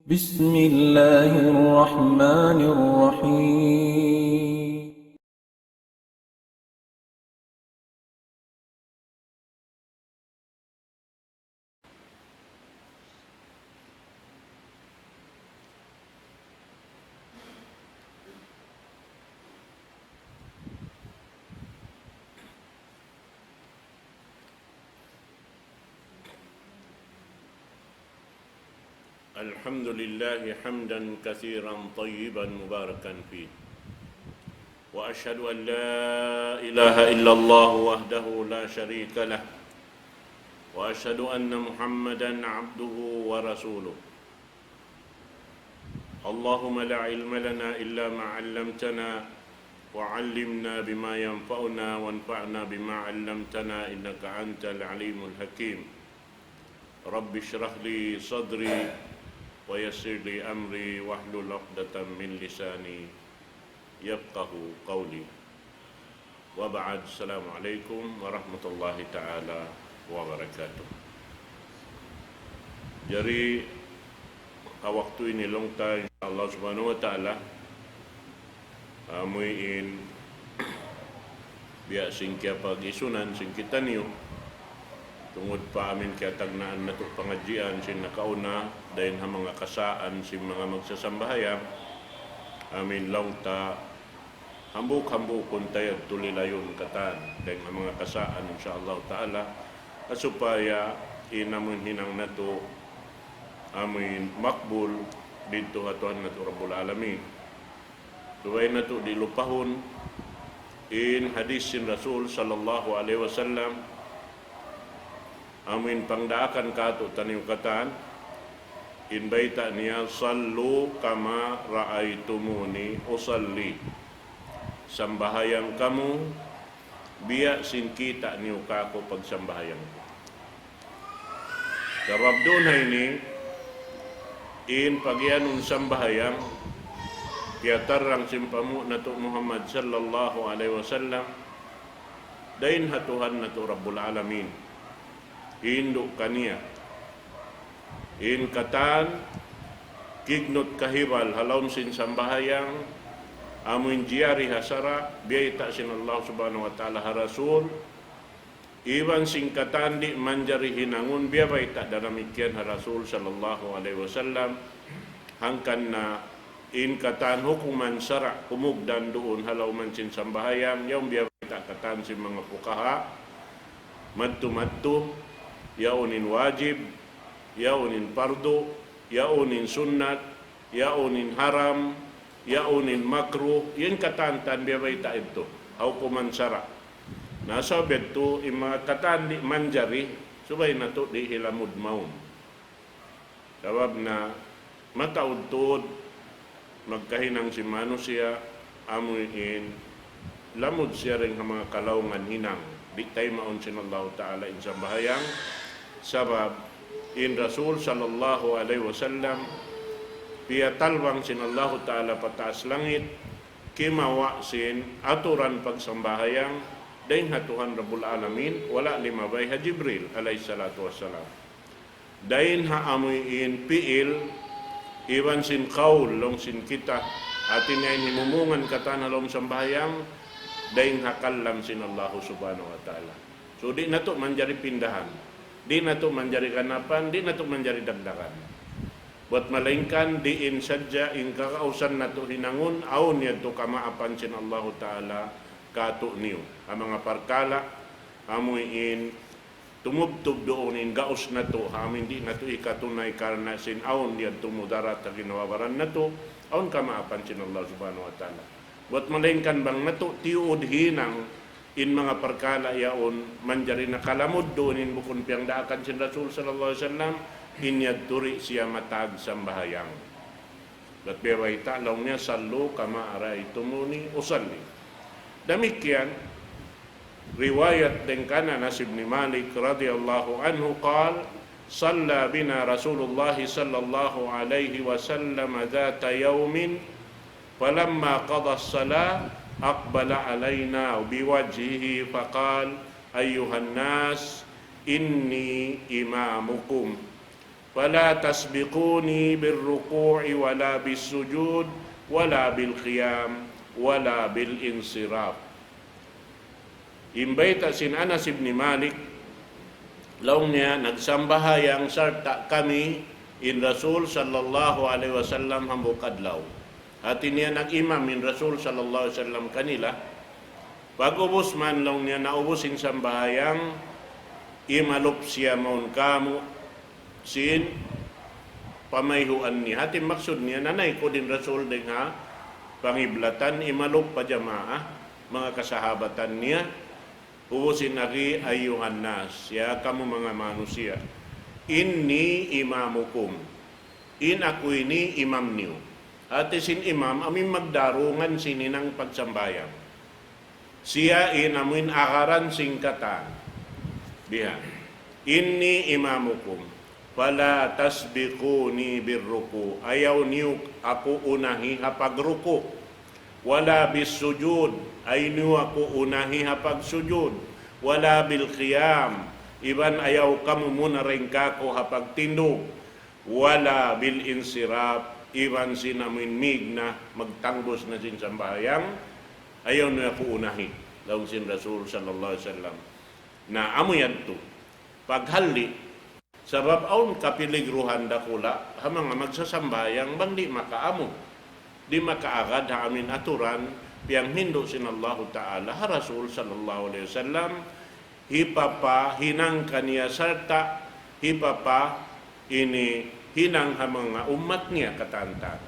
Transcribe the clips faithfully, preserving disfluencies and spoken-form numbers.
بسم الله الرحمن الرحيم. الحمد لله حمدا كثيرا طيبا مباركا فيه. وأشهد أن لا إله إلا الله وحده لا شريك له. وأشهد أن محمدا عبده ورسوله. اللهم لا علم لنا إلا ما علمتنا، وعلمنا بما ينفعنا، وانفعنا بما علمتنا، إنك أنت العليم الحكيم. رب اشرح لي صدري، ويسر لي أمري، واحلل عقدة من لساني يفقه قولي. وبعد، السلام عليكم ورحمة الله تعالى وبركاته. Jari, ha waktu ini laung ta, insya Allah subhanahu wa ta'ala, amu in biya' sin kiyapag-isunan sin kitaniyu, tungud pa amu in kiyatagnaan natu' pangadjian sin nakauna, dayn ha manga kasaan sin manga magsasambahayang, amu in laung ta, hambuuk-hambuukun ta yadtu lilayun katan, dayn ha manga kasaan, insya Allah ta'ala, ha supaya in amu in hinang natu', amu in makbul, didtu ha Tuhan natu' Rabbul Alamin. Subay natu' di' lupahun in hadith sin Rasul sallallahu alayhi wasallam, amu in pangdaakan kātu'niyu katan, in bayta' niya, صلوا كما رأيتموني أصلي. Sambahayang kamu biya' sin kita' niyu kāku' pagsambahayang. Sabab duun ha ini, in pagiyanun sambahayang, kiyatarrang sin panghu' natu' Muhammad sallallahu alayhi wasallam, dayn ha Tuhan natu' Rabbul Alamin. Hindu' kaniya. In katan, kignut kahibal ha lawm sin sambahayang, amu in jiyari ha sara', biyayta' sin Allah subhanahu wa ta'ala ha Rasul, iban sin katan di' manjari hinangun, biyabayta' damikkiyan ha Rasul sallallahu alayhi wasallam, hangkan na in katan hukuman sara' kumugdan duun ha lawm sin sambahayang, yaun biyabayta' katan sin manga fuqaha, madtu-madtu, yaun in wajib, yaun in pardu, yaun in sunnat, yaun in haram, yaun in makruh, yan katan-katan biyabayta' yadtu, ha hukuman sara'. Na sabab yadtu, in manga katan di' manjari, subay natu' di' hilamud mawn. Sabab na mataud-tuud magkahinang sin manusiya', amu in lamud siya dayn ha manga kalaungan hinang, di' taymaun sin Allahu ta'ala in sambahayang, sabab in Rasul sallallahu alayhi wasallam, piyatalbang sin Allahu ta'ala pa taas langit, kimawa' sin aturan pagsambahayang dayn ha Tuhan Rabbul Alamin, wala' limabay ha Jibril alayhi salatu wassalam. Dayn ha amu in pi'il, iban sin qawl, laung sin kita, hati niya in himumungan katan ha lawm sambahayang, dayn ha kalam sin Allahu subhanahu wa ta'ala. So, di' natu' manjari pindahan, di' natu' manjari ganapan, di' natu' manjari dagdagan. Buwat malaingkan, diin sadja in kagausan natu' hinangun, awn yadtu kamaapan sin Allahu ta'ala kātu'niyu. Ha manga parkala', amu in tumubtub duun in gaus natu', ha amu in di' natu' hikatunay karna' sin awn yadtu mudarat ha ginhawa-baran natu', awn kamaapan sin Allah subhanahu wa ta'ala. Buwat malaingkan bang natu' tiyuud hinang in manga parkala' yaun manjari nakalamud duun in bukun piyangdaakan sin Rasul sallallahu alayhi wasallam, in yadtu di' siya matag sambahayang. Bat biya' bayta' laung niya, "صلوا كما رأيتموني أصلي." Damikkiyan, riwayat dayn kan Anas ibn Malik radiyallahu anhu قال: صلى بنا رسول الله صلى الله عليه وسلم ذات يوم، فلما قضى الصلاة أقبل علينا بوجهه فقال: أيها الناس، إني إمامكم. فلا تسبقوني بالركوع ولا بالسجود ولا بالقيام ولا بالانصراف. In bayta' sin Anas ibn Malik, laung niya, nagsambahayang sarta' kami in Rasul sallallahu alayhi wasallam hambuuk adlaw. Hati niya nag-imam in Rasul sallallahu alayhi wasallam kanila. Pag'ubus man laung niya naubus in sambahayang, imalup siya mawn kāmu' sin pamayhuan niya. Hati maksud niya, nanaykud in Rasul dayn ha pangiblatan, imalup pa jamaa, manga kasahabatan niya, ubus in agi, أيها الناس, ya kamu manga manusiya', إني إمامكم, in aku ini imam niyu. Hati sin imam, amu in magdarungan sin hinang pagsambahayang. Siya in amu in agaran sin katan. Bihan. إني إمامكم فلا تسبقوني بالركوع. Ayaw niyu aku unahi ha pagruku'. ولا بالسجود. Ayaw niyu aku unahi ha pagsujud. ولا بالقيام. Iban ayaw kamu muna dayn kāku' ha pagtindug. ولا بالانصراف. Iban sin amu in mīg na magtangbus na sin sambahayang, ayaw niyu aku unahi, laung sin Rasul sallallahu alayhi wasallam. Na amu yadtu. Paghalli', sabab awn kapiligruhan dakula' ha manga magsasambahayang bang di' makaamul, di' makaagad ha amu in aturan piyanghindu' sin Allahu Ta'ala ha Rasul sallallahu alayhi wasallam, hipapahinang kaniya sarta' hipapa ini hinang ha manga ummat niya katan-katan.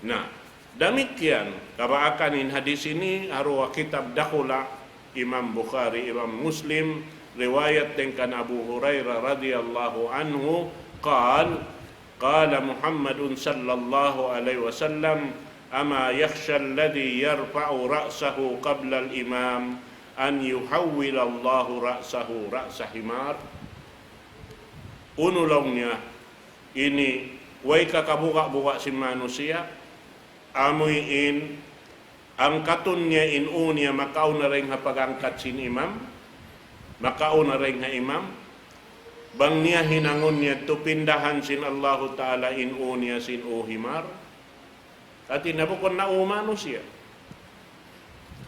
Na, damikkiyan, kabaakan in hadis ini, ha duwa kitab dakula', Imam Bukhari, Imam Muslim, riwayat dayn kan Abu Hurairah radiyallahu anhu, قال، قال محمد صلى الله عليه وسلم، أما يخشى الذي يرفع رأسه قبل الإمام أن يحول الله رأسه رأس حمار؟ Unu laung niya, ini, way kakabuga'-buga' sin manusiya', amuin, angkatun niya in ū niya makauna dayn ha pag-angkat sin imam, makauna dayn ha imam, bang niya hinangun niya tu pindahan sin Allahu Ta'ala in ū niya sin ū himar. Hati niya bukun na ū manusiya'.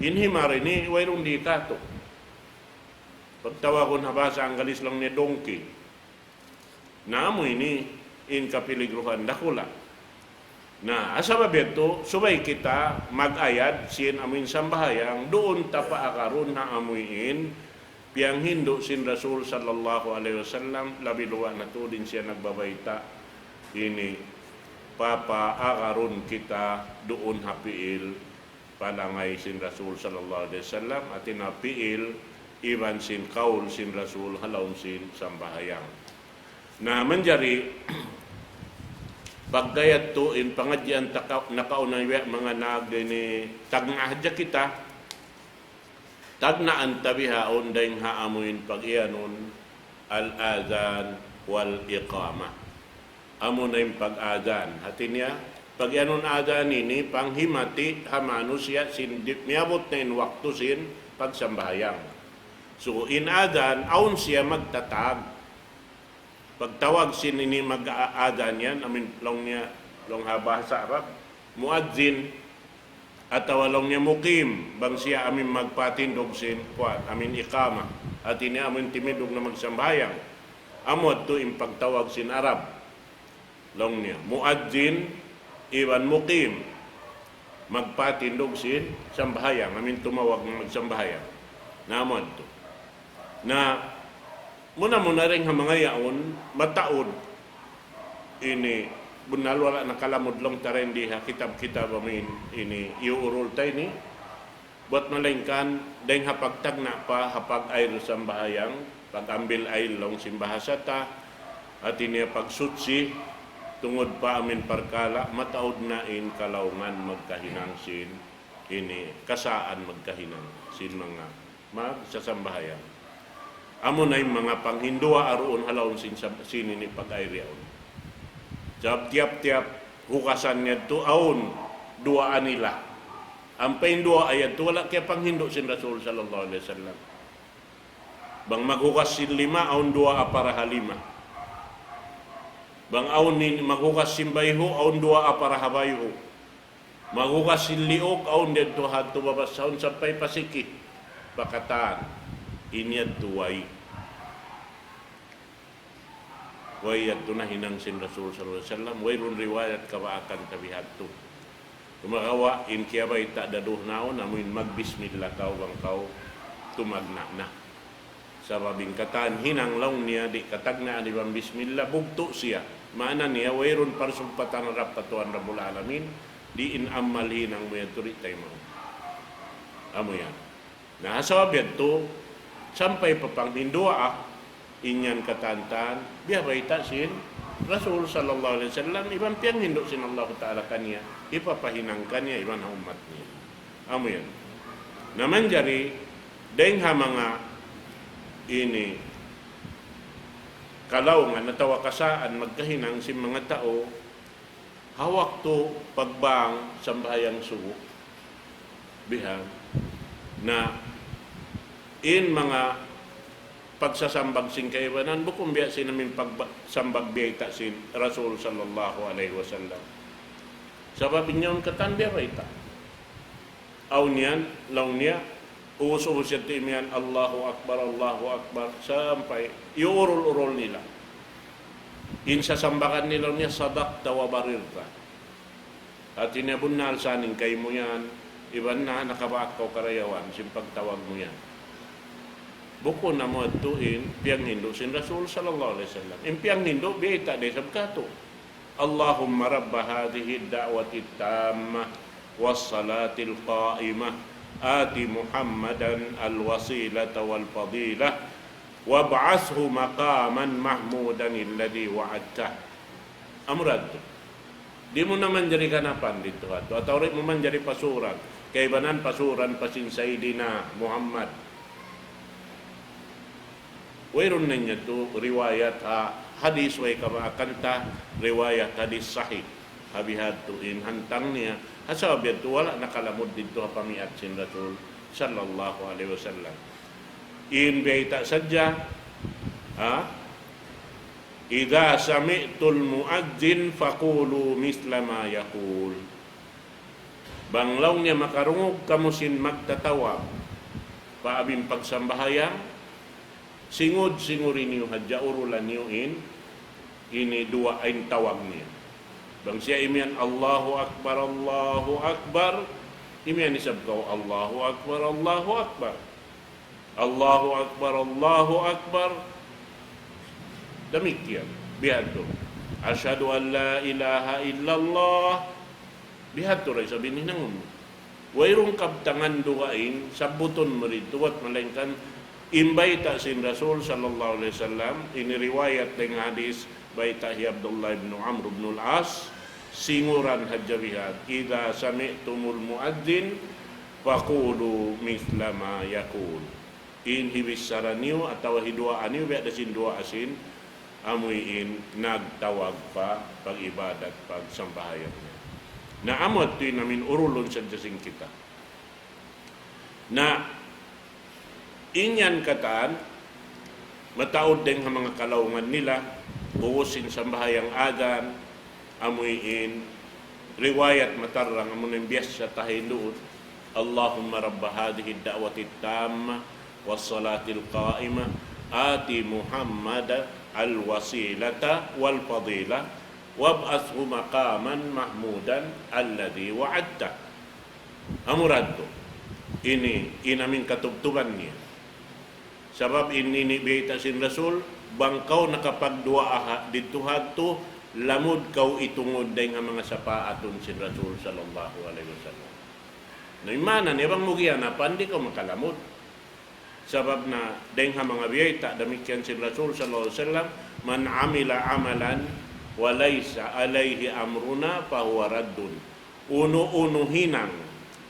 In himar ini, wayruun di' katu'. Pagtawagun ha bahasa Anggalis laung niya donkey. Na amu ini in kapiligruhan dakula'. Na, ha sabab yadtu, subay kita mag-ayad sin amu in sambahayang, duun ta paagarun ha amu in piyanghindu' sin Rasul sallallahu alayhi wasallam, labi luwa' na tuud in siya nagbabayta', ini papaagarun kita duun ha piil, palangay sin Rasul sallallahu alayhi wasallam, hati niya piil, iban sin kaul sin Rasul ha lawm sin sambahayang. Na manjari, pagka yadtu in pangadjian ta ka-, nakauna biya' manga nag ini tagna' hadja kita, tagnaan ta bihaun dayn ha amu in pag-iyanun, الأذان والإقامة. Amu na in pag-adhan. Hati niya, pag-iyanun adhan ini, panghimati ha manusiya' sin di-, miyabut na in waktu sin pagsambahayang. So, in adhan, awn siya magtatag. Pagtawag sin ini mag-a-, adhan yan, amu in laung niya, laung ha bahasa Arab, muadzin, atawa laung niya muqim, bang siya amu in magpatindug sin, kuwan, amu in iqama. Hati niya amu in timindug na magsambahayang. Amu yadtu in pagtawag sin Arab. Laung niya, muadzin iban muqim. Magpatindug sin sambahayang, amu in tumawag na magsambahayang. Na amu yadtu. Na, muna-muna dayn ha manga yaun, mataud. Ini, bunnal wala' nakalamud laung ta dayn di ha kitab-kitab amu in, ini, iyuurul ta ini. Buwat malaingkan, dayn ha pagtagna' pa, ha pag-ayil sambahayang, pag-ambil ayil laung sin bahasa ta, hati niya pagsutsi, tungud pa amu in parkala', mataud na in kalaungan magkahinang sin, ini, kasaan magkahinang sin manga magsasambahayang. Amu na in manga panghinduwaa duun ha lawm sin sab-, sin ini pag-ayil yaun. Sabab tiyap-tiyap hugasan niya tu awn duwaa nila. Ampa in duwaa yadtu wala' kiyapanghindu' sin Rasul sallallahu alayhi wasallam. Bang maghugas sin lima, awn duwaa para ha lima. Bang awn in maghugas sin bayhu', awn duwaa para ha bayhu'. Maghugas sin liug, awn didtu hadtu babasahun sampay pa siki, pa katan. In yadtu way. Way yadtu nahinang sin Rasul sallallahu alayhi wasallam, wayruun riwayat kabaakan ta bihadtu. Sumagawa', in kiyabayta' da duun naun, amu in magbismillah kaw bang kaw tumagna' na. Sabab in katan hinang laung niya, di' katagnaan iban bismillah, bugtu' siya. Maana niya, wayruun parsugpatan harap pa Tuhan Rabbul Alamin, di' in amal hinang mu yadtu di' taymaun. Amu yan. Na, sabab yadtu, sampay pa panghinduwaa, in yan katan-katan, biya' bayta' sin Rasul sallallahu alayhi wasallam, iban piyanghindu' sin Allahu Ta'ala kaniya, hipapahinang kaniya, iban ha ummat niya. Amu yan. Na manjari, dayng ha manga ini kalaungan atawa kasaan magkahinang sin manga tau, ha waktu pagbang sambahayang subu, bihan, na in manga pagsasambag sin kaibanan, bukun biya' sin amin pagba-, sambag biyayta' sin Rasul sallallahu alayhi wasallam. Sabab in yaun katan biya' bayta'. Awn yan, laung niya, ubus-ubus yadtu imiyan, "Allahu Akbar, Allahu Akbar," sampay iyuurul-urul nila. In sasambagan nila niya, "Sadaqta wa barirta." Hati niya bunnal sa in kaymu yan, iban na nakabaak kaw karayawan, sin pagtawag mu yan. Bukun amu yadtu in piyanghindu' sin Rasul sallallahu alayhi wasallam. In piyanghindu', biyayta' da isab katu'. اللهم رب هذه الدعوة التامة والصلاة القائمة آت محمدا الوسيلة والفضيلة وابعثه مقاما محمودا الذي وعدته. Amura yadtu. Di' mu na manjari ganapan didtu ha yadtu. Atawa di' mu manjari pasuran. Kaibanan pasuran pa sin Sayyidina Muhammad. Wayruun na yadtu riwayat ha hadis way kabaakan ta, riwayat hadis sahih. Ha bihadtu in hantang niya, ha sabab yadtu wala' nakalamud didtu ha pamiat sin Rasul sallallahu alayhi wasallam. In bayta' sadja, ha? إذا سمعتم المؤذن فقولوا مثل ما يقول. Bang laung niya makarungug kamu sin magtatawag pa abin pagsambahayang, singud-singuri niyu hadja, urulan niyu in, ini duwaa in tawag niya. Bang siya imiyan, "Allahu Akbar, Allahu Akbar," imiyan isab kaw, "Allahu Akbar, Allahu Akbar." Allahu Akbar, Allahu Akbar. Damikkiyan. Bihadtu. أشهد أن لا إله إلا الله. Bihadtu da isab in hinangun mu. Wayruun kabtangan dugaing, sabbutun mu didtu, bat malaingkan in bayta' sin Rasul sallallahu alayhi wasallam, ini riwayat dayn ha hadis, bayta' hi Abdullah ibn Amr ibn al-As, singuran hadja bihan, إذا سمعتم المؤذن فقولوا مثل ما يقول. In hibichara niyu atawa hiduwaa niyu, biya' da sin duwaa sin amuin nagtawag pa pag-ibadat, pagsambahayang niya. Na amu yadtu in amin urulun sadja sin kita. Na in yan katan, mataud dayn ha manga kalaungan nila, ubus sin sambahayang adhan, amuin riwayat matarrang, amuin biyasa ta hinduun, اللهم رب هذه الدعوة التامة والصلاة القائمة آت محمدا الوسيلة والفضيلة وابعثه مقاما محمودا الذي وعدته. Amura yadtu. Ini, in amin katubtuban niya. Sabab in ini bayta' sin Rasul, bang kaw nakapagduwaa ha, didtu ha yadtu, lamud kaw itungud dayn ha manga sapaatun sin Rasul sallallahu alayhi wasallam. Na, in maana niya bang mu giyanapan, di' kaw makalamud. Sabab na dayn ha manga biyayta' damikkiyan sin Rasul sallallahu alayhi wasallam, من عمل عملا ليس عليه أمرنا فهو رد. Unu-unu hinang,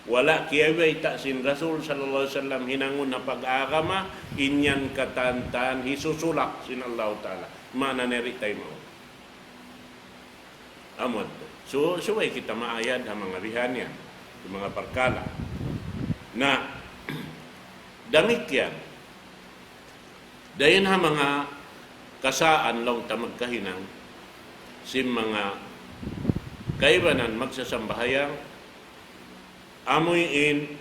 wala' kiyabayta' sin Rasul sallallahu alayhi wasallam hinangun ha pag-agama, in yan katan-katan hisusulak sin Allahu Ta'ala. Maana niya di' taymaun. Amu yadtu. So, subay kita maayad ha manga bihan yan, ha manga parkala'. Na, damikkiyan, dayn ha manga kasaan laung ta magkahinang, sin manga kaibanan magsasambahayang, amuin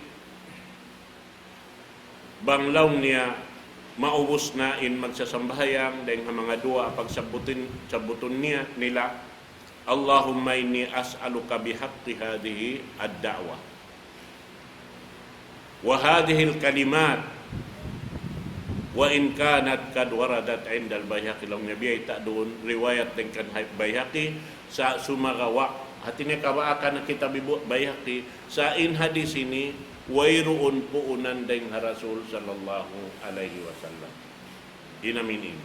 bang laung niya maubus na in magsasambahayang, dayn ha manga duwaa pagsabbutin, sabbutun niya, nila, اللهم إني أسألك بحق هذه الدعوة وهذه الكلمات وإن كانت قد وردت عند البيهقي. Laung niya biyayta' duun, riwayat dayn kan Bayhaqi, sa' sumagawa', hati niya kabaakan na kitab hi Bayhaqi, sa' in hadis ini, wayruun puunan dayn ha Rasul sallallahu alayhi wasallam. In amin in.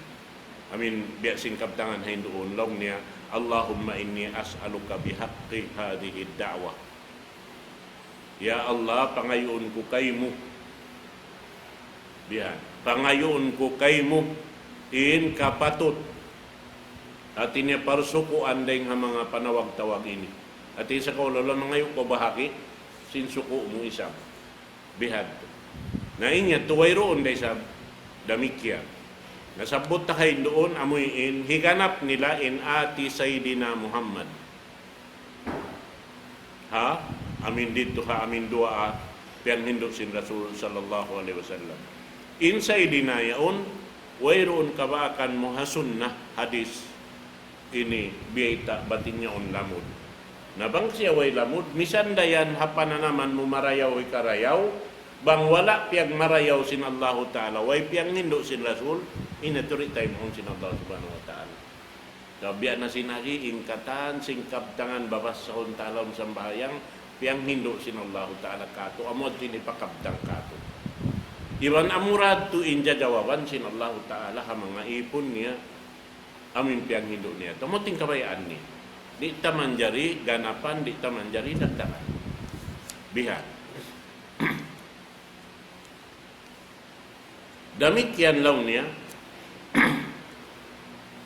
Amin biya' sin kabtangan ha yan duun, laung niya, اللهم إني أسألك بحق هذه الدعوة. Ya Allah, pangayuun ku kaymu. Bihan. Pangayuun ku kaymu in kapatut. Hati niya parsukuan dayn ha manga panawag-tawag ini. Hati sa' kaw lolo mangayu' kaw bahagi', sin suku' mu isab. Bihadtu. Na in yadtu wayruun da isab damikkiyan. Nasabbut ta kaw duun, amuin higanap nila in ati Sayyidina Muhammad. Ha? Amin didtu ha amin duwaa, piyanghindu' sin Rasul sallallahu alayhi wasallam. In Sayyidina yaun, wayruun kabaakan mu ha sunnah, hadis, ini biyayta' bat in yaun lamud. Na bang siya way lamud, misan da yan ha pananaman mu marayaw hikarayaw, bang wala' piyagmarayaw sin Allahu Ta'ala, way piyanghindu' sin Rasul, in yadtu di' taymaun sin Allah Subhanahu wa Ta'ala. Sa' biya' na sin agi, in katan sin kabtangan babasahun ta ha lawm sambahayang, piyanghindu' sin Allahu Ta'ala kātu', amu yadtu in hipakabtang kātu'. Iban amura yadtu in jajawaban sin Allahu Ta'ala ha manga ipun niya, amu in piyanghindu' niya. Amu yadtu in kabayaan niya. Di' ta manjari ganapan, di' ta manjari dagdagan. Bihan. Damikkiyan laung niya,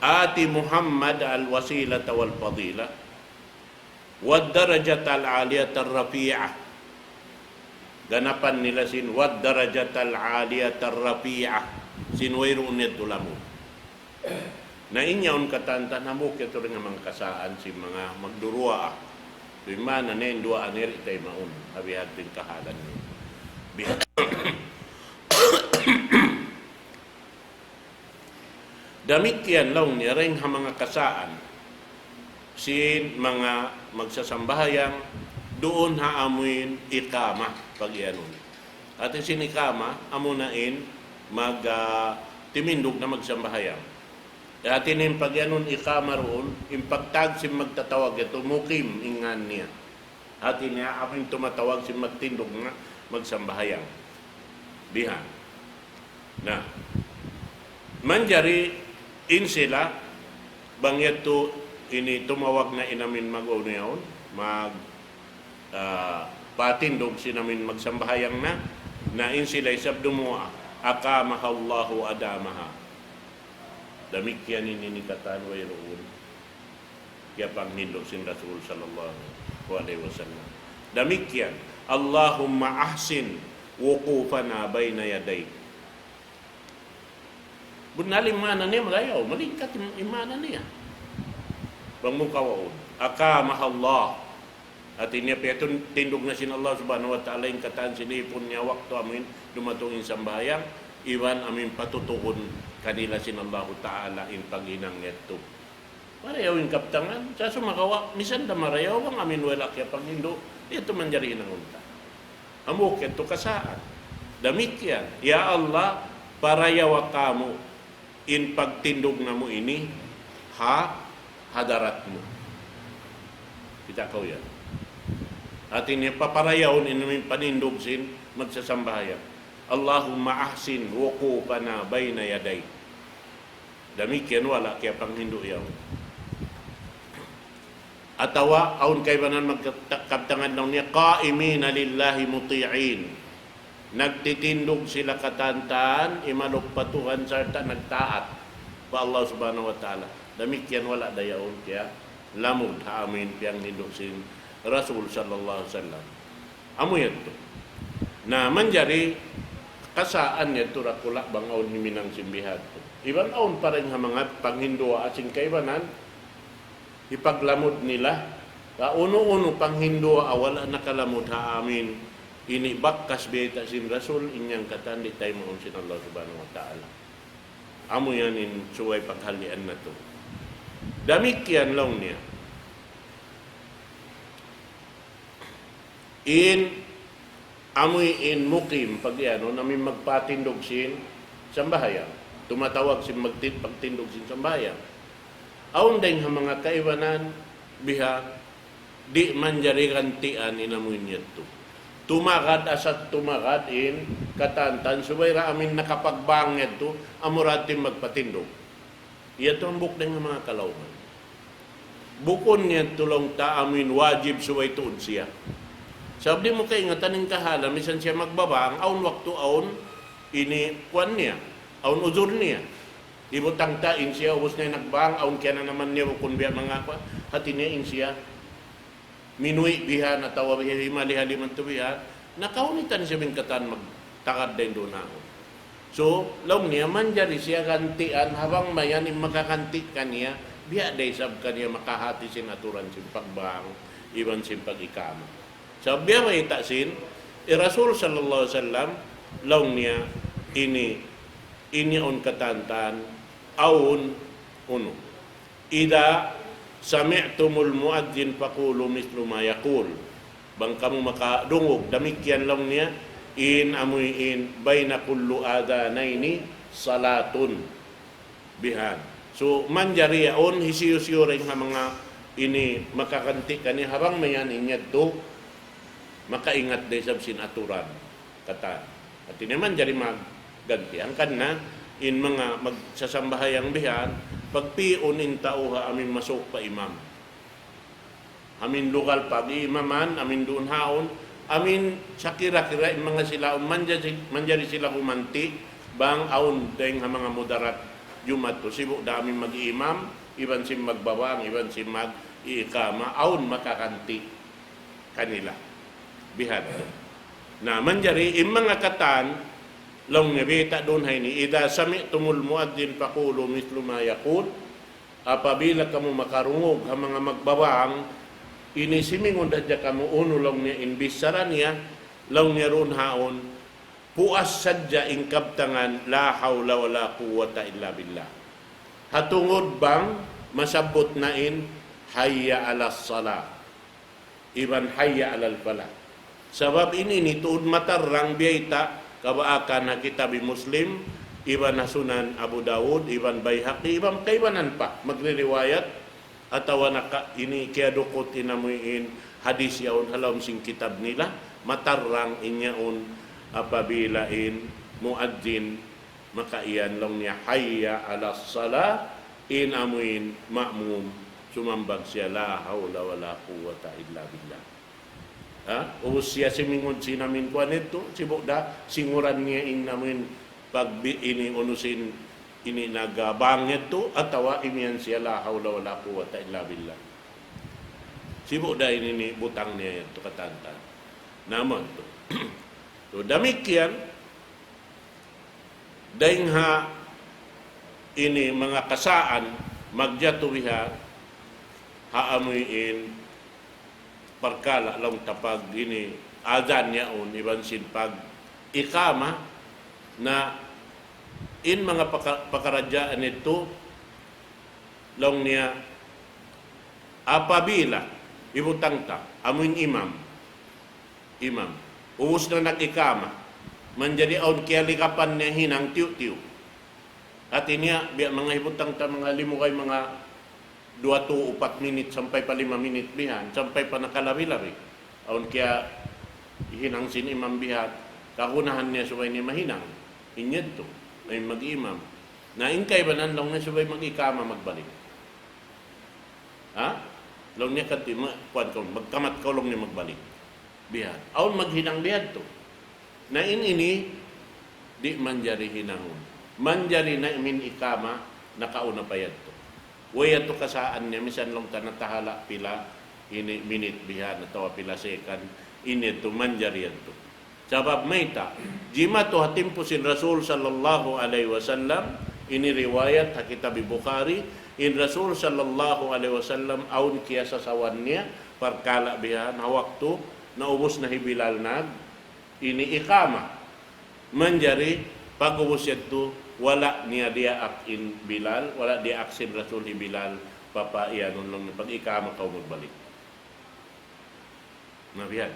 آت محمدا الوسيلة والفضيلة والدرجة العالية الرفيعة. Ganapan nila sin والدرجة العالية الرفيعة. Sin wayruun yadtu lamud. Na in yaun katan-katan hambuuk yadtu dayn ha manga kasaan sin manga magduruwaa. Tuud in maana niya in duwaa niya di' taymaun. Abi hadtu in kahalan niya. Bi-, damikkiyan laung niya dayn ha manga kasaan sin manga magsasambahayang duun ha amu in iqama, pag-iyanun. Hati sin iqama, amuna in mag, ah, timindug na magsambahayang. Hati niya in pag-iyanun iqama duun, in pagtawag sin magtatawag yadtu, muqim in ngan niya. Hati niya, amu in tumatawag sin magtindug na magsambahayang. Bihan. Na, manjari in sila, bang yadtu ini tumawag na in amu in mag-unu yaun, mag, ah, patindug sin amu in magsambahayang na, na in sila isab dumuwaa, أقامها الله أدامها. Damikkiyan in ini katan wayruun kiyapanghindu' sin Rasul sallallahu alayhi wasallam. Damikkiyan, اللهم أحسن وقوفنا بين يديك. Bunnal in maana niya, marayaw, malingkat in, in maana niya. Bang mu kawaun, أقامها الله. Hati niya, piyatun-, tindug na sin Allah Subhanahu wa Ta'ala in katan sin ipun niya waktu amu in dumatung in sambahayang, iban amu in patutuhun kanila sin Allahu Ta'ala in paghinang yadtu. Marayaw in kabtangan, sa' sumagawa', misan da marayaw, bang amu in wala' kiyapanghindu', di' yadtu manjari hinangun ta. Hambuuk yadtu kasaan. Damikkiyan, ya Allah, parayawa kamu in pagtindug namu' ini ha hadarat mu. Kita' kaw yan. Hati niya paparayawun in amu in panindug sin magsasambahayang. اللهم أحسن وقوفنا بين يديك. Damikkiyan wala' kiyapanghindu' yaun. Atawa awn kaibanan magkabtangan laung niya, قائمين لله مطيعين. Nagtitindug sila katan-katan, imalup pa Tuhan sarta' nagtaat pa Allah Subhanahu wa Ta'ala. Damikkiyan wala' da yaun kiyalamud ha amu in piyanghindu' sin Rasul sallallahu alayhi wasallam. Amu yadtu. Na manjari kasaan yadtu dakula' bang awn himinang sin bihadtu. Iban awn pa dayn ha manga panghindu' sin kaibanan, hipaglamud nila, ka unu-unu panghindu' wala' nakalamud ha amin, ini bakas bayta' sin Rasul, in yan katan di' taymaun sin Allah Subhanahu wa Ta'ala. Amu yan in subay paghalian natu'. Damikkiyan laung niya. In amuin mukim, pag-iyanun, amuin magpatindug sin sambahayang. Tumatawag sin magti-, pagtindug sin sambahayang. Awn dayng ha manga kaibanan, biha, di' manjari gantian in amuin yadtu. Tumagad, asal tumagad in katantan, subay da amuin nakapagbang yadtu, amura in magpatindug. Yadtu hambuuk dayng ha manga kalauman. Bukun niya tuud laung ta amuin wajib subay tuud siya. Sabab di' mu kaingatan in kahalan, misan siya magbabang, awn waktu awn ini kuwan niya, awn uzur niya. Hibutang ta in siya ubus niya nagbang, awn kiyananaman niya bukun biya' manga kuwan, hati niya in siya minuwi' bihan atawa bihan himali-hali man tuud bihan, nakaunitan siya bang katan magtagad dayn duun ha yaun. So, laung niya, manjari siya gantian, ha bang mayan in makaganti kaniya, biya' da isab kaniya makahati sin aturan sin pagbang, iban sin pag-ikama. Sabab biya' bayta' sin, in Rasul sallallahu alayhi wasallam, laung niya, ini, ini awn katantan, awn unu. إذا سمعتم المؤذن فقولوا مثل ما يقول. Bang kamu makadungug, damikkiyan laung niya, in amuin بين كل أذانين صلاة. Bihan. So, manjari yaun hisiyu-siyu dayn ha manga ini makaganti kaniya ha bang mayan in yadtu makaingat da isab sin aturan. Katan. Hati niya manjari magganti. Hangkan na, in manga magsasambahayang bihan, pagpi'un in tau ha amuin masuuk pa imam. Amuin lugal pag-iimaman, amuin duun ha yaun, amuin sakira-kira in manga sila, manjari, manjari sila gumanti', bang awn dayng ha manga mudarat Jumaat tu, sibu' da amuin mag-iimam, iban sin magbabang, iban sin mag-iikama, awn makaganti kanila. Bihan. Na, manjari, in manga katan, laung niya bayta' duun ha ini, إذا سمعتم المؤذن فقولوا مثل ما يقول, apabila kamu makarungug ha manga magbabang, ini simingud hadja kamu unu laung niya in bichara niya, laung niya duun ha yaun, puas sadja in kabtangan, لا حول ولا قوة إلا بالله. Ha tungud bang masabbut na in, حي على الصلاة. Iban حي على الفلاح. Sabab ini, ini tuud matarrang biyayta', kabaakan ha kitab Muslim, iban ha Sunan Abu Dawud, iban Bayhaqi, iban kaibanan pa, magririwayat, atawa naka-, ini kiyadukut in amuin hadis yaun ha lawm sin kitab nila, matarrang in yaun apabila in muadzin makaiyan laung niya, حي على الصلاة, in amuin ma'mum, sumambag siya, لا حول ولا قوة إلا بالله. Ha? Ubus siya simingud sin amuin kuwan yadtu, sibu' da, singuran niya in amuin pagbi-, ini unu sin, ini nagbabang yadtu, atawa imiyan siya, لا حول ولا قوة إلا بالله. Sibu' da ini, ini butang niya yadtu katantan. Naman tu. So, damikkiyan, dayng ha ini manga kasaan, magjatu biha, ha amuin parkala' laung ta pag ini adhan yaun, iban sin pag-ikama, na in manga paka-, pakaradjaan yadtu, laung niya, apabila, hibutang ta, amuin imam, imam. Ubus na nag-ikama. Manjari awn kiyalikapan niya hinang tiyu'-tiyu'. Hati niya, biya' manga hibutang ta manga limugay manga duwa tu upat minit sampay pa lima minit bihan, sampay pa nakalabi-labi. Awn kiyahinang sin imam bihan, kagunahan niya subay niya mahinang. In yadtu, ay mag-imam. Na in kaibanan laung niya subay mag-ikama magbalik. Ha? Laung niya kati, ma-, kuwan kaw, magkamat kaw laung niya magbalik. Bihan. Awn maghinang bihan tu. Na in ini, di' manjari hinangun. Manjari na amuin ikama, nakauna pa yadtu. Way yadtu kasaan niya, misan laung ta natahala' pila, ini minit bihan, atawa pila second, ini yadtu manjari yadtu. Sabab mayta', jimatu ha timpu sin Rasul sallallahu alayhi wasallam, Ini riwayat ha kitab Bukhari, in Rasul sallallahu alayhi wasallam awn kiyasasawan niya, parkala' bihan, ha waktu naubus na hi Bilal nag, ini iqama. Manjari, pag'ubus yadtu, wala' niya diyaak in Bilal, wala' diyaak sin Rasul hi Bilal, papaiyanun laung niya, pag-iqama kaw magbalik. Na biya' yan.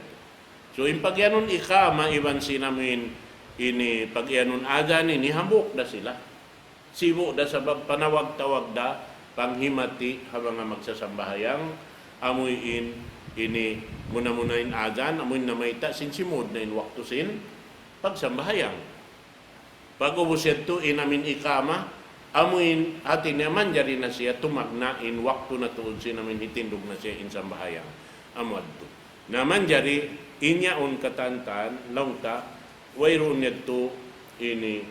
So, in pag-iyanun iqama iban sin amuin ini pag-iyanun adhan ini hambuuk da sila. Sibu' da sabab panawag-tawag da panghimati ha manga magsasambahayang, amuin ini muna-muna in adhan, amuin namayta' sin simud na in waktu sin pagsambahayang. Pag'ubus yadtu in amuin iqama, amuin hati niya manjari na siya tumagna' in waktu na tuud sin amuin hitindug na siya in sambahayang. Amu yadtu. Na manjari in yaun katantan, laung ta, wayruun yadtu ini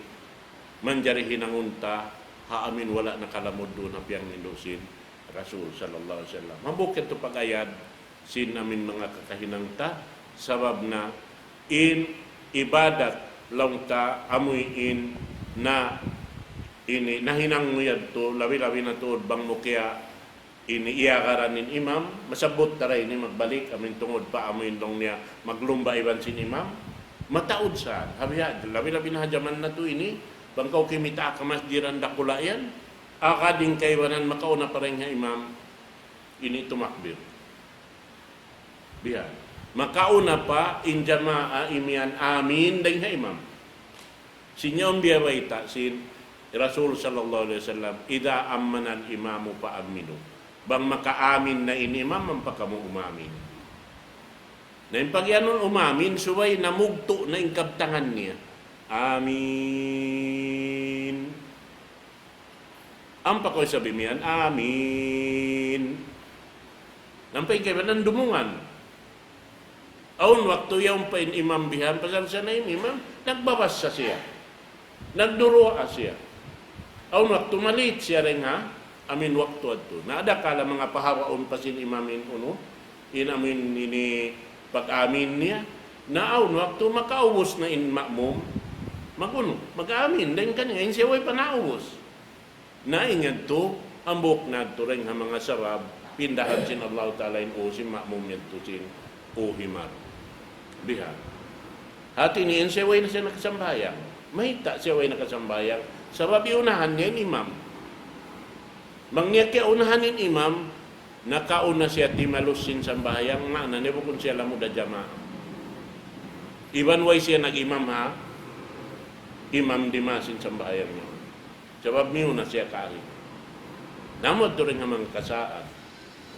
manjari hinangun ta, ha amuin wala' nakalamud duun ha piyanghindu' sin Rasul sallallahu alayhi wasallam. Hambuuk yadtu pag-ayad, sin amuin manga kakahinang ta, sabab na in ibadat laung ta amuin na ini nahinang mu yadtu, labi-labi na tuud bang mu kiya ini iyagaran in imam, masabbut ta ra ini magbalik, amuin tungud pa amuin laung niya maglumba iban sin imam, mataud sa, ha biya', labi-labi na ha jaman natu' ini, bang kaw kimita' ha kamasjidan dakula' yan, agad in kaibanan makauna pa dayn ha imam, ini tumakbir. Bihan. Makauna pa in jamaa imiyan amin dayn ha imam. Sin yaun biya' bayta' sin Rasul sallallahu alayhi wasallam, إذا أمّن الإمام فأمّنوا. Bang makaamin na in imam, ampa kamu umamin. Na in pag-iyanun umamin, subay namugtu' na in kabtangan niya. Amin. Ampa kaw isab imiyan, amin. Ampa in kaibanan dumungan. Awn waktu yaun pa in imam bihan, pasal siya na in imam, nagbabasa siya. Nagduruwaa siya. Awn waktu ma-late siya dayn ha amuin waktu yadtu. Na adakala manga pahawaun pa sin imam in unu, in amuin ini pag-amin niya. Na awn waktu makaubus na in ma'mum, mag-unu, mag-amin dayn kaniya, in siya way pa naubus. Na in yadtu, hambuuk na yadtu dayn ha manga sabab, pindahan sin Allahu Ta'ala in ū sin ma'mum yadtu sin ū himar. Bihan. Hati niya in siya way na siya nakasambahayang. Mayta' siya way nakasambahayang? Sabab iyunahan niya in imam. Bang niya kiyaunahan in imam, nakauna siya timalus sin sambahayang, maana niya bukun siya lamud ha jamaa. Iban way siya nag-imam ha, imam di' ma sin sambahayang niya. Sabab miyuna siya kaagi. Na amu yadtu dayn ha manga kasaan.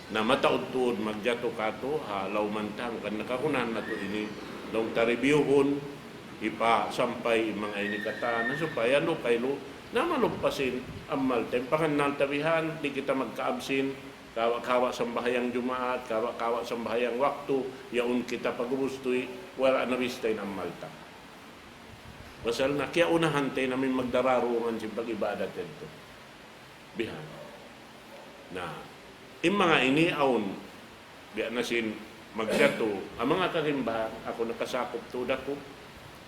Na mataud tuud magjatu katu', ha, lawman ta, hangkan nakagunahan natu' ini, laung ta reviewhun, hipasampay in manga ini katan, na supaya lukay lu, na maluppasin, amal ta, in pangannal ta bihan, di' kita magka-absent, kawa'-kawa' sambahayang Jumaat, kawa'-kawa' sambahayang waktu, yaun kita pag'ubus tuud, wala' na bista in amal ta. Pasal na kiyaunahan ta in amuin magdararungan sin pag-ibadat yadtu. Bihan. Na, in manga ini awn, biya' na sin magjatu, in manga karimbahan, aku nakasakup tuud aku,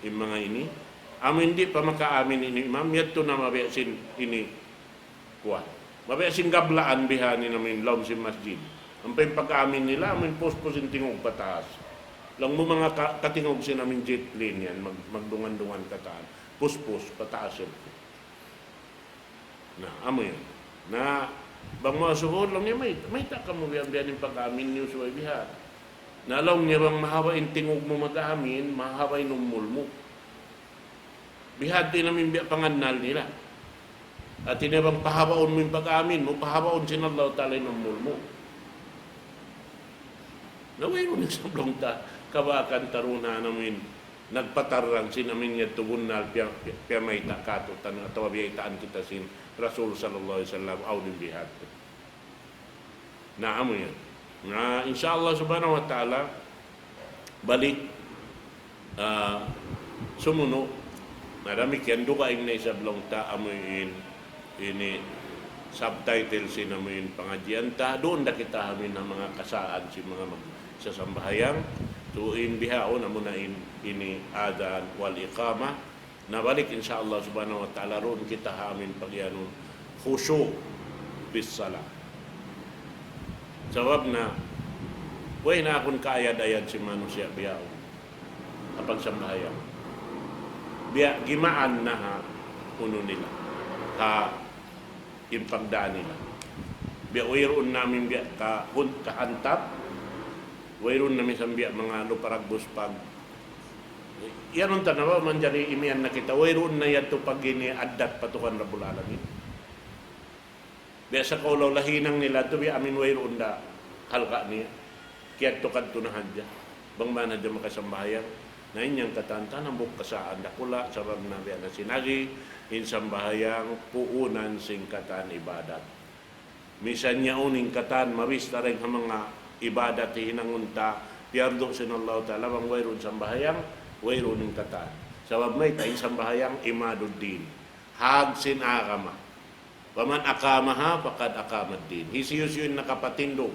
in manga ini, amu in di' pa makaamin in imam, yadtu na mabiya' sin ini, kuwan. Mabiya' sin gablaan bihan in amuin lawm sin masjid. Ampa in pag-amin nila, amuin puspus in tingug pataas. Laung mu manga ka-, katingug sin amuin jet plane yan, mag-, magdungan-dungan katan. Puspus, pataas yan. Na, amu yan. Na, bang masuhud, laung niya, may, mayta' kamu biyan-biyan in pag-amin niyu subay bihan. Na, laung niya, bang mahaba' in tingug mu mag-amin, mahaba' in umul mu. Bihadtu in amuin biya' pangannal nila. Hati niya bang pahabaun mu in pag-amin mu, pahabaun sin Allahu Ta'ala in umul mu. Na wayruun isab laung ta, kabaakan ta duun ha amuin nagpatarrang sin amuin yadtu bunnal piya-, piya-, piyamayta' katu'niyu atawa biyaytaan kita sin Rasul sallallahu alayhi wasallam, awn in bihadtu. Na, amu yan. Na, insya Allah subhanahu wa ta'ala, balik, ah, sumunu', na damikkiyan dugaing na isab laung ta amuin ini subtitle sin amuin pangadjian ta, duun da kita amuin ha manga kasaan sin manga magsasambahayang, so in bihaun amuna in ini adhan wal iqamah, Nabalik, insya Allah subhanahu wa ta'ala, duun kita ha amin pagiyanun khushu' fis salah. Sabab na, way na akun kaayad-ayad sin manusiya' bihaun ha pagsambahayang. Biya' gimaan na ha unu nila, ha in pagdaan nila. Biya' wayruun na amin biya' ka-, hun-, kahantap, wayruun na amin sa biya' manga lupa ragbus pag-, yan unta na ba, manjari imiyan na kita, wayruun na yadtu pag ini addat pa Tuhan Rabbul Alamin. Biya' sa kaulaw lahinang nila tu, biya' amin wayruun da halga' niya. Kiyadtu kadtu na hadja. Bang man hadja makasambahayang. Na in yan katan-katan hambuuk kasaan dakula', sabab na biya' na sin agi, in sambahayang puunan sin katan ibadat. Misan yaun in katan mabista dayn ha manga ibadat hinangun ta, piyardu sin Allah Ta'ala, bang wayruun sambahayang, wayruun in katan. Sabab mayta', in sambahayang imaduddin. Hag sin agama. فمن أقامها فقد أقام الدين. Hisiyu-siyu in nakapatindug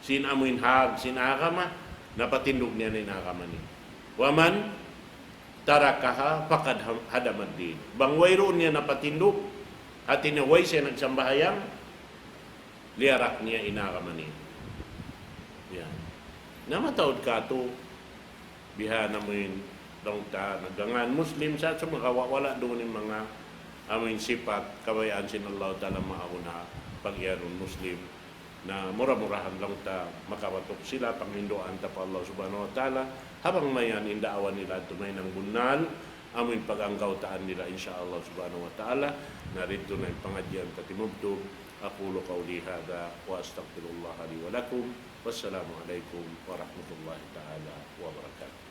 sin amuin hag sin agama, napatindug niya na in agama niya. ومن تركها فقد هدم الدين. Bang wayruun niya napatindug, hati niya way siya nagsambahayang, liyarak niya in agama niya. Yan. Na mataud katu', biha na amuin laung ta nagngān Muslim sa, sumagawa' wala' duun in manga amuin sipat kabayaan sin Allah Ta'ala maawn ha pagiyanun Muslim. Na mura-murahan laung ta makabatuk sila, panghinduan ta pa Allah Subhanahu wa Ta'ala, ha bang mayan in da'wa nila tumahinang bunnal, amuin pag-anggawtaan nila, insya Allah Subhanahu wa Ta'ala. Na didtu na in pangadjian ta timubtub. أقول قولي هذا وأستغفر الله لي ولكم. والسلام عليكم ورحمة الله تعالى وبركاته.